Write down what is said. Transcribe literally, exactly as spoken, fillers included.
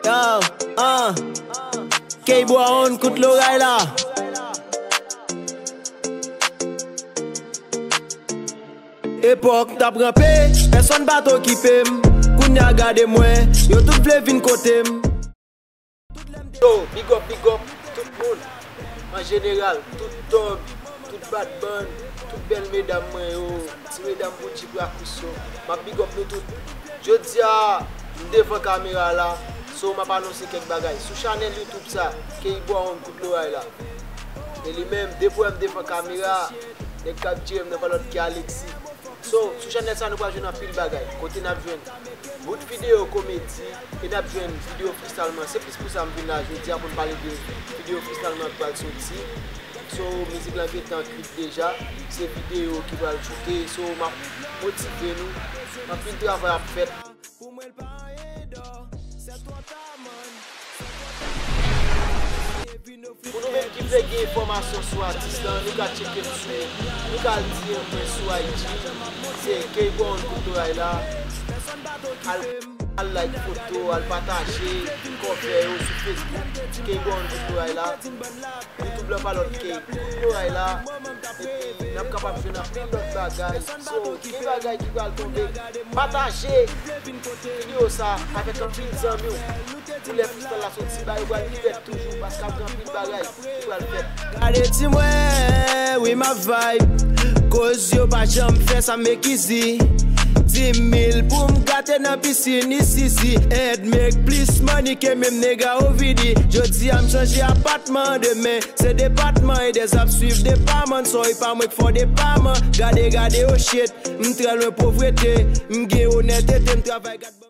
Yo, ah, K-Brown, kout loray la. Epòk m t ap ranpe, pèsonn pa t okipe m. Kounye a gade mwen, yo tout vle vin kote m. Yo, big up, big up, tout moun. An jeneral, tout tòg, tout badbann, tout bèl medam mwen yo, ti medam Gucci Prakus yo. M ap big up nou tout. Jodi a, m devan kamera la, so m ap anonse kèk bagay. Sou chanèl YouTube sa, K-Brown kout loray la. E li menm, depi w wè m devan kamera, nèg k ap jere m nan pa lòt ki Alexis. So, sou chanèl sa nou pral jwenn anpil bagay. Kote n ap jwenn bout videyo komedi, e n ap jwenn videyo freestyle mwen. Se plis pou sa m vin la jodi a pou n pale de videyo freestyle mwen k pral soti. So, mizik lan gentan kwit deja. Se videyo ki pral choute. So, m ap motive nou. Anpil travay ap fèt. Pou nou menm ki vle gen enfòmasyon sou atis lan, nou ka tcheke m sou, nou ka al D M mwen sou I G, se K-Brown kout loray la. Al, al like foto, al pataje kòmantè yo sou Facebook, K-Brown kout loray la. YouTube lan pa lòt ke kout loray la. Epi n ap kapab jwenn anpil lòt bagay. So, gen bagay ki pral tonbe. Pataje videyo sa avèk anpil zanmi w. Pou lè freestyle la soti, bagay yo pral pi bèt toujou, paske ap gen anpil bagay ki pral fèt. Gade di mwen, wi m ap vibe. Koz yo pa janm fè sa, make easy. Dis mil pou m gate nan pisin, it's easy. And make plis money ke menm nèg a O V D. Jodi a m chanje apatman, demen se depatman, e dèz ap swiv depaman. Sorry pa mwen k fè w depaman. Gade, gade, oh shit. M trè lwen povrete, m gen onètete, m travay, gad